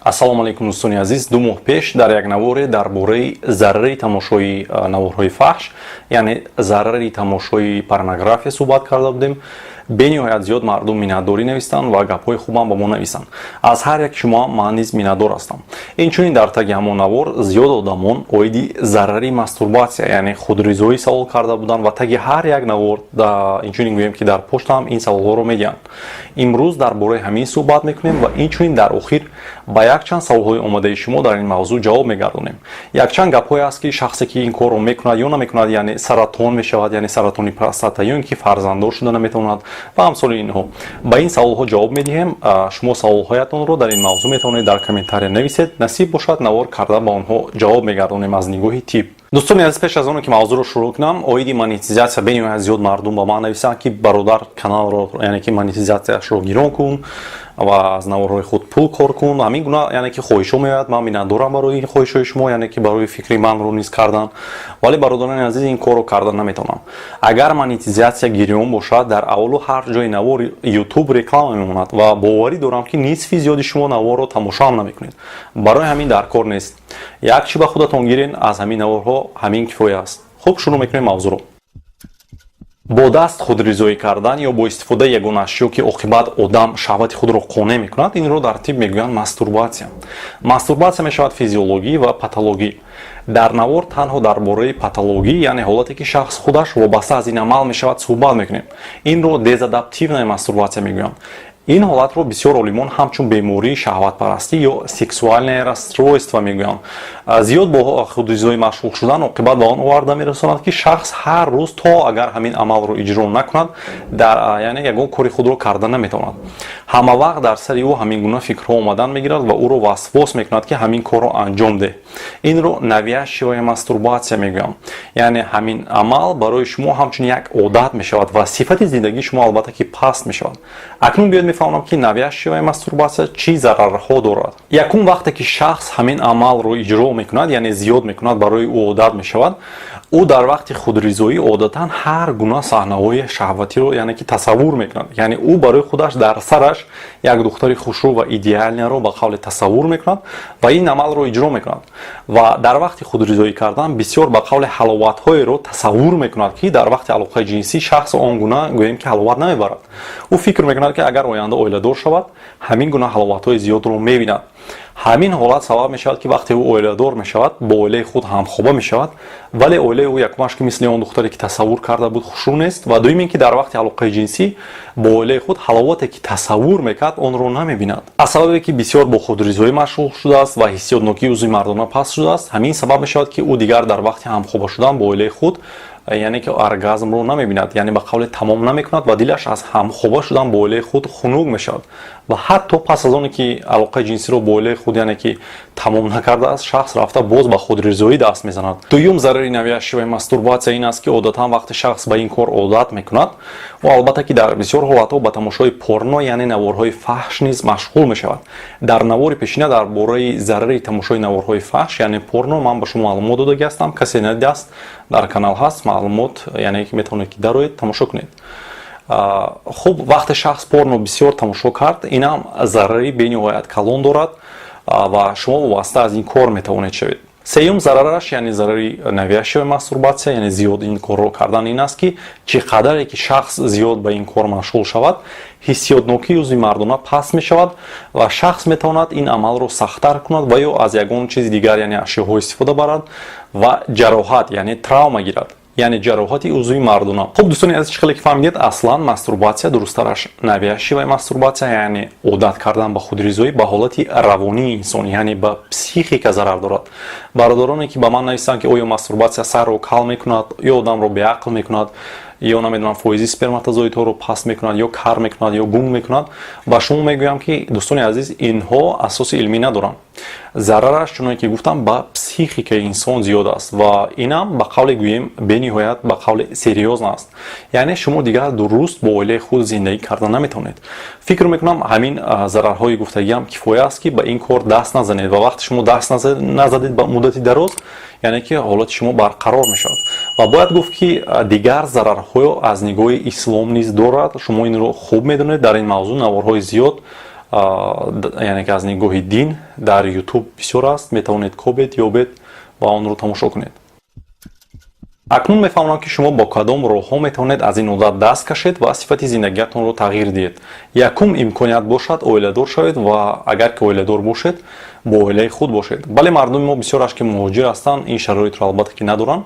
Ассалому алайкум, дӯстони азиз. 2 моҳ пеш дар як наворе дар бораи зарари тамошои наворҳои фаҳш, яъне зарари тамошои порнография суҳбат карда будем. Бениҳоят зиёд мардум миннатдорӣ навистанд ва гапҳои хубам ба мо нависанд. Аз ҳар як шумо ман низ миннатдор ҳастам. Инчунин дар таги ҳамон навор зиёд одамон оиди зарари мастурбатсия, яъне худризоӣ, савол карда буданд ва таги ҳар як навор, инчунин гӯем, ки дар поштаам ин саволҳоро медиҳанд. Имрӯз дар бораи ҳамин суҳбат мекунем ва инчунин дар охир ба якчанд саволҳои омадаи шумо дар ин мавзӯъ ҷавоб мегардонем. Якчанд гапҳое аст, ки шахсе, ки ин корро мекунад ё намекунад, яъне саратон мешавад, яъне саратони простата, ё ин ки фарзанддор шуда наметавонад ва амсоли инҳо. Ба ин саволҳо ҷавоб медиҳем. Шумо саволҳоятонро дар ин мавзӯъ метавонед дар комментария нависед. Насиб бошад, навор карда ба онҳо ҷавоб мегардонем аз нигоҳи тиб. Дӯстони азиз, пеш аз оне ки мавзӯъро шурӯъ кунам, оиди монетизатсия бениҳоят зиёд мардум ба ман нависанд, ки бародар, каналро, яъне ки монетизатсияшро гирон кун ва аз наворҳои худ пул кор кун. Ҳамин гуна, яъне ки хоҳишҳо меояд. Ман миннатдорам барои ин хоҳишҳои шумо, яъне ки барои фикри манро низ кардан, вале, бародарони азиз, ин корро карда наметавонам. Агар монетизатсия гирён бошад, дар аввалу ҳар ҷои навор Ютуб реклама мемонад ва боварӣ дорам, ки нисфи зиёди шумо наворро тамошо ҳам намекунед. Барои ҳамин дар кор нест. Як чӣ ба худатон гирен аз ҳамин наворҳо, ҳамин кифоя аст. Хуб, шурӯъ мекунем мавзӯъро. Бо даст худризоӣ кардан ё бо истифодаи ягон ашё, ки оқибат одам шаҳвати худро қонеъ мекунад, инро дар тиб мегӯянд мастурбатсия. Мастурбатсия мешавад физиологӣ ва патологӣ. Дар навор танҳо дар бораи патологӣ, яъне ҳолате, ки шахс худаш вобаста аз ин амал мешавад, суҳбат мекунем. Инро дезадаптивная мастурбатсия мегӯянд. Ин ҳолатро бисёр олимон ҳамчун бемории шаҳватпарастӣ ё сексуальное расстройство мегӯянд. Зиёд бо худризоӣ машғул шудан оқибат ба он оварда мерасонад, ки шахс ҳар рӯз, то агар ҳамин амалро иҷро накунад, яъне ягон кори худро карда наметавонад. Ҳама вақт дар сари ӯ ҳамин гуна фикрҳо омадан мегирад ва ӯро васвос мекунад, ки ҳамин корро анҷом деҳ. Инро навязчивая мастурбатсия мегӯям, яъне ҳамин амал барои шумо ҳамчун як одат мешавад ва сифати зиндагии шумо, албатта, ки паст мешавад. Акнун биёед мефаҳмам, ки навязчивая мастурбатсия чӣ зарарҳо дорад. Якум, вақте ки шахс ҳамин амалро иҷро мекунад, яъне зиёд мекунад, барои ӯ одат мешавад. Ӯ дар вақти худризоӣ одатан ҳар гуна саҳнаҳои шаҳватиро, яъне ки тасаввур мекунад. Яъне ӯ барои худаш дар сараш як духтари хушрӯ ва идеальный ро, ба қавле, тасаввур мекунад ва ин амалро иҷро мекунад. Ва дар вақти худризоӣ кардан бисёр, ба қавле, ҳаловатҳоеро тасаввур мекунад, ки дар вақти алоқаи ҷинсӣ шахс он гуна, гӯем, ки ҳаловат намебарад. Ӯ фикр мекунад, ки агар оянда оиладор шавад, ҳамин гуна ҳаловатҳои зиёдро мебинад. Ҳамин ҳолат сабаб мешавад, ки вақте ӯ оиладор мешавад, бо оилаи худ ҳамхоба мешавад, вале оилаи ӯ, якумаш, ки мисли он духтаре, ки тасаввур карда буд, хушрӯ нест, ва дуюм ин ки дар вақти алоқаи ҷинсӣ бо оилаи худ ҳаловате, ки тасаввур мекард, онро намебинад. Аз сабабе ки бисёр бо худризоӣ машғул шудааст ва ҳиссиётнокии узви мардона паст шудааст, ҳамин сабаб мешавад, ки ӯ дигар дар вақти ҳамхоба шудан бо оилаи худ, яъне ки оргазмро намебинад, яъне, ба қавле, тамом намекунад ва дилаш аз ҳамхоба шудан бо оилаи худ хунук мешавад. Ва ҳатто пас аз оне ки алоқаи ҷинсиро бо оилаи худ, яъне ки тамом накардааст, шахс рафта боз ба худризоӣ даст мезанад. Дуюм зарари навязчивая мастурбатсия ин аст, ки одатан вақте шахс ба ин кор одат мекунад, ӯ, албатта, ки дар бисёр ҳолатҳо ба тамошои порно, яъне наворҳои фаҳш низ машғул мешавад. Дар навори пешина дар бораи зарари тамошои наворҳои фаҳш, яъне порно, ман ба шумо маълумот додагӣ ҳастам. Касе надидааст, дар канал ҳаст маълумот, яъне ки метавонед, ки дароед, тамошо кунед. Хуб, вақте шахс порно бисёр тамошо кард, инам зарари бениҳоят калон дорад ва шумо вобаста аз ин кор метавонед шавед. Сеюм зарараш, яъне зарари навязчивая мастурбатсия, яъне зиёд ин корро кардан, ин аст, ки чӣ қадаре ки шахс зиёд ба ин кор машғул шавад, ҳиссиётнокии узви мардона паст мешавад ва шахс метавонад ин амалро сахттар кунад ва ё аз ягон чизи дигар, яъне ашёҳо, истифода барад ва ҷароҳат, яъне травма гирад, яъне ҷароҳати узви мардона. Хуб, дӯстони азиз, чӣ хеле ки фаҳмидед, аслан мастурбатсия, дурусттараш навязчивая мастурбатсия, яъне одат кардан ба худризоӣ, ба ҳолати равонии инсон, яъне ба психика зарар дорад. Бародароне, ки ба ман нависанд, ки оё мастурбатсия сарро кал мекунад ё одамро беақл мекунад, ё намедонам, фоизи сперматозоидҳоро паст мекунад, ё кар мекунад, ё гунг мекунад, ба шумо мегӯям, ки, дӯстони азиз, инҳо асоси илмӣ надоранд. Зарараш, чуноне ки гуфтам, ба психикаи инсон зиёд аст ва инам, ба қавле гӯем, бениҳоят, ба қавле, серьёзно аст. Яъне шумо дигар дуруст бо оилаи худ зиндагӣ карда наметавонед. Фикр мекунам, ҳамин зарарҳои гуфтагиам кифоя аст, ки ба ин кор даст назанед. Ва вақте шумо даст назадед ба муддати дароз, яъне ки ҳолати шумо барқарор мешавад. Ва бояд гуфт, ки дигар зарарҳо аз нигоҳи ислом низ дорад. Шумо инро хуб медонед, дар ин мавзӯъ наворҳои зиёд Яъне ки аз нигоҳи дин дар Ютуб бисёр аст, метавонед кобед, ёбед ва онро тамошо кунед. Акнун мефаҳмонам, ки шумо бо кадом роҳҳо метавонед аз ин одат даст кашед ва сифати зиндагиатонро тағйир диҳед. Якум имконият бошад, оиладор шавед ва агар ки оиладор бошед, бо оилаи худ бошед. Бале, мардуми мо бисёраш, ки муҳоҷир ҳастанд, ин шароитро албатта ки надоранд.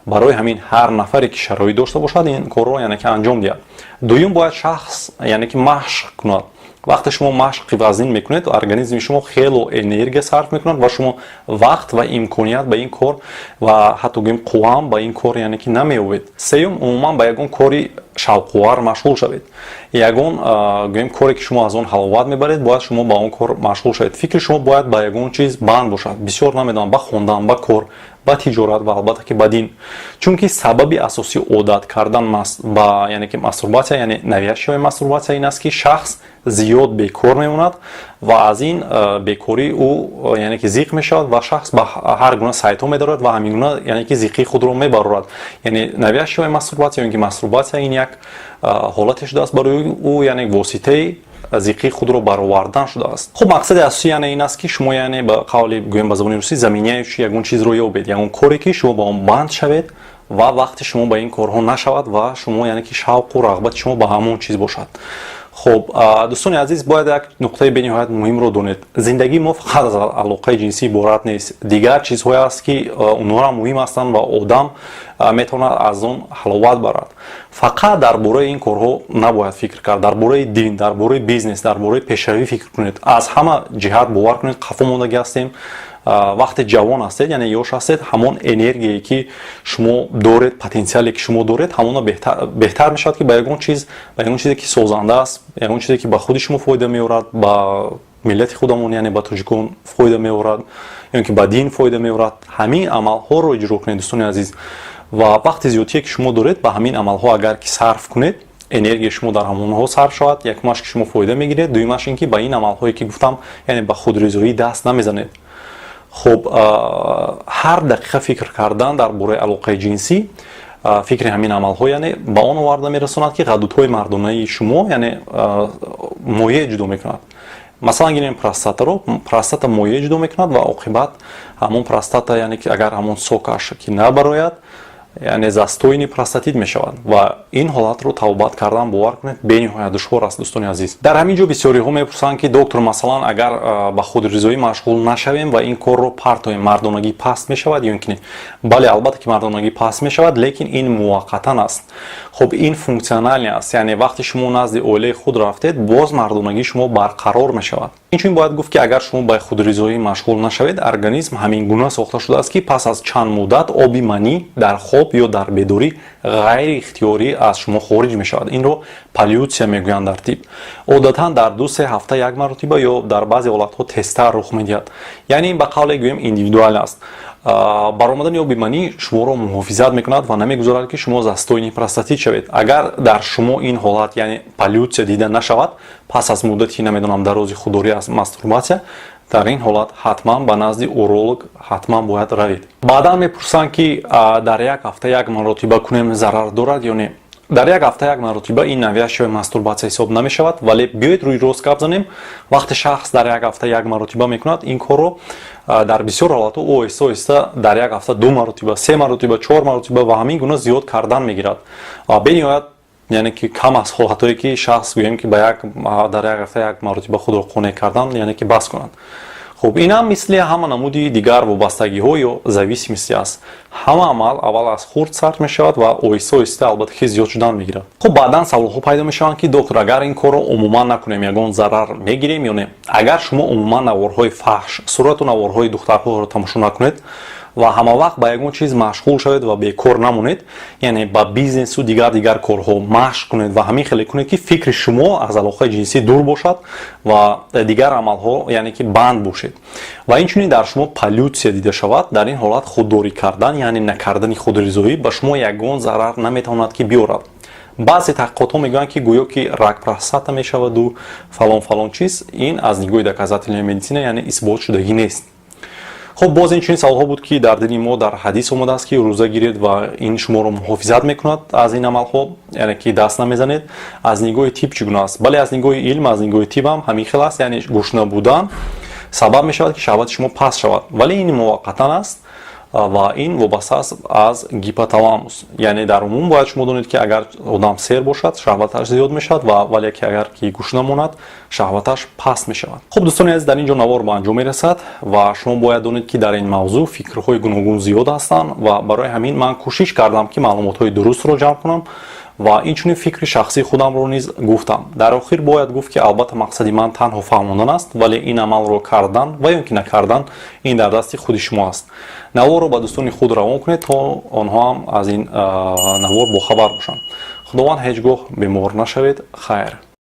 Барои ҳамин ҳар нафаре, ки шароит дошта бошад, ин корро, яъне ки, анҷом диҳад. Дуюм, бояд шахс, яъне ки, машқ кунад. Вақте шумо машқи вазнин мекунед, организми шумо хело энергия сарф мекунад ва шумо вақт ва имконият ба ин кор ва ҳатто гӯем, қувваам ба ин кор, яъне ки, намеёбед. Сеюм, умуман ба ягон кори шавқувар машғул шавед. Ягон, гӯем, коре, ки шумо аз он ҳаловат мебаред, бояд шумо ба он кор машғул шавед. Фикри шумо бояд ба ягон чиз банд бошад, бисёр, намедонам, ба хондан, ба кор, ба тиҷорат ва албатта ки ба дин. Чунки сабаби асосии одат кардан ба, яъне ки, мастурбатсия, яъне навязчивая мастурбатсия, ин аст, ки шахс зиёд бекор мемонад ва аз ин бекорӣ ӯ, яъне ки, зиқ мешавад ва шахс ба ҳар гуна сайтҳо медорад ва ҳамин гуна, яъне ки, зиқии худро мебарорад. Яъне навязчивая мастурбатсия ё ин ки мастурбатсия ин як ҳолате шудааст барои ӯ, яъне воситаи зиқии худро баровардан шудааст. Хуб, мақсади асосӣ, яъне, ин аст, ки шумо, яъне, ба қавли гӯем, ба забони русӣ, заменяющий ягон чизро ёбед, ягон коре, ки шумо ба он банд шавед ва вақти шумо ба ин корҳо нашавад ва шумо, яъне ки, шавқу рағбати шумо ба ҳамон чиз бошад. Хуб, дӯстони азиз, бояд як нуқтаи бениҳоят муҳимро донед: зиндагии мо фақат аз алоқаи ҷинсӣ иборат нест. Дигар чизҳое аст, ки онҳоам муҳим ҳастанд ва одам метавонад аз он ҳаловат барад. Фақат дар бораи ин корҳо набояд фикр кард. Дар бораи дин, дар бораи бизнес, дар бораи пешравӣ фикр кунед. Аз ҳама ҷиҳат, бовар кунед, қафо мондагӣ ҳастем. Вақте ҷавон ҳастед, яъне ёш ҳастед, ҳамон энергияе, ки шумо доред, потенсиале, ки шумо доред, ҳамона беҳтар мешавад, ки ба ягон чиз, ба ягон чизе, ки созанда аст, ягон чизе, ки ба худи шумо фоида меорад, ба миллати худамон, яъне ба тоҷикон фоида меорад ё ки ба дин фоида меорад, ҳамин амалҳоро иҷро кунед, дӯстони азиз. Ва вақти зиёдтие, ки шумо доред, ба ҳамин амалҳо агар ки сарф кунед, энергияи шумо дар ҳамонҳо сарф шавад. Якумаш, ки шумо фоида мегиред, дуюмаш ин ки ба ин амалҳое, ки гуфтам, яъне ба худризоӣ даст намезанед. Хуб, ҳар дақиқа фикр кардан дар бораи алоқаи ҷинсӣ, фикри ҳамин амалҳо, яъне, ба он оварда мерасонад, ки ғадудҳои мардонаи шумо, яъне, моеъ ҷудо мекунад. Масалан, гирем простатаро. Простата моеъ ҷудо мекунад ва оқибат ҳамон простата, яъне ки, агар ҳамон сокаш ки набарояд, яъне застойный простатит мешавад ва ин ҳолатро табобат кардан, бовар кунед, бениҳоят душвор аст, дӯстони азиз. Дар ҳамин ҷо бисёриҳо мепурсанд, ки доктор, масалан, агар ба худризоӣ машғул нашавем ва ин корро партоем, мардонагӣ паст мешавад ё ин ки не? Бале, албатта ки мардонагӣ паст мешавад, лекин ин муваққатан аст. Хуб, ин функциональный аст, яъне вақте шумо назди оилаи худ рафтед, боз мардонагии шумо барқарор мешавад. Инчунин бояд гуфт, ки агар шумо ба худризоӣ машғул нашавед, организм ҳамин гуна сохта шудааст, ки пас аз чанд муддат оби манӣ дар хоб ё дар бедорӣ ғайриихтиёрӣ аз шумо хориҷ мешавад. Инро поллюция мегӯянд дар тиб. Одатан дар 2-3 ҳафта як маротиба ё дар баъзе ҳолатҳо тезтар рух медиҳад. Яъне ин, ба қавле гӯем, индивидуал аст. Баромадани оби манӣ шуморо муҳофизат мекунад ва намегузорад, ки шумо застойный простатит шавед. Агар дар шумо ин ҳолат, яъне поллюция, дида нашавад пас аз муддати, намедонам, дарози худдорӣ аз мастурбатсия, дар ин ҳолат ҳатман ба назди уролог ҳатман бояд равед. Баъдан мепурсанд, ки дар як ҳафта як маротиба кунем, зарар дорад ё не? Дар як ҳафта як маротиба ин навязчивая мастурбатсия ҳисоб намешавад. Вале биёед, рӯи рост гап занем: вақте шахс дар як ҳафта як маротиба мекунад ин корро, дар бисёр ҳолатҳо ӯ оҳиста оҳиста дар як ҳафта ду маротиба, се маротиба, чор маротиба ва ҳамин гуна зиёд кардан мегирад. Ва бениҳоят, яъне ки, кам аст ҳолатҳое, ки шахс, гӯем, ки ба як дар як ҳафта як маротиба худро қонеъ кардан, яъне ки, бас кунад. Хуб, инам мисли ҳама намуди дигар вобастагиҳо ё зависимости аст. Ҳама амал аввал аз хурд сар мешавад ва оҳиста оҳиста, албатта ки, зиёд шудан мегирад. Хуб, баъдан саволҳо пайдо мешаванд, ки доктор, агар ин корро умуман накунем, ягон зарар мегирем ё не? Агар шумо умуман наворҳои фаҳш, сурату наворҳои духтарҳоро тамошо накунед ва ҳамавақт ба ягон чиз машғул шавед ва бекор намонед, яъне ба бизнесу дигар дигар корҳо машқ кунед ва ҳамин хеле кунед, ки фикри шумо аз алоқаи ҷинсӣ дур бошад ва дигар амалҳо, яъне ки, банд бошед ва инчунин дар шумо поллюция дида шавад, дар ин ҳолат худдорӣ кардан, яъне накардани худризоӣ, ба шумо ягон зарар наметавонад ки биёрад. Баъзе таҳқиқотҳо мегӯянд, ки гӯё ки рак простата мешаваду фалон фалон чиз. Ин аз нигоҳи доказательная медицина, яъне, исбот шудагӣ нест. Хуб, боз инчунин саволҳо буд, ки дар дини мо дар ҳадис омадааст, ки рӯза гиред ва ин шуморо муҳофизат мекунад аз ин амалҳо, яъне ки даст намезанед. Аз нигоҳи тиб чӣ гуна аст? Бале, аз нигоҳи илм, аз нигоҳи тиб ҳам ҳамин хел аст, яъне гушна будан сабаб мешавад, ки шаҳвати шумо паст шавад, вале ин муваққатан аст ва ин вобаста аст аз гипоталамус. Яъне дар умум бояд шумо донед, ки агар одам сер бошад, шаҳваташ зиёд мешавад ва вале ки агар ки гушна монад, шаҳваташ паст мешавад. Хуб, дӯстони азиз, дар ин ҷо навор ба анҷом мерасад ва шумо бояд донед, ки дар ин мавзӯъ фикрҳои гуногун зиёд ҳастанд ва барои ҳамин ман кӯшиш кардам, ки маълумотҳои дурустро ҷамъ кунам ва инчунин фикри шахсии худамро низ гуфтам. Дар охир бояд гуфт, ки албатта мақсади ман танҳо фаҳмондан аст, вале ин амалро кардан ва ё ки накардан, ин дар дасти худи шумо аст. Наворро ба дӯстони худ равон кунед, то онҳо ҳам аз ин навор бохабар бошанд. Худованд ҳеҷ гоҳ бемор нашавед. Хайр.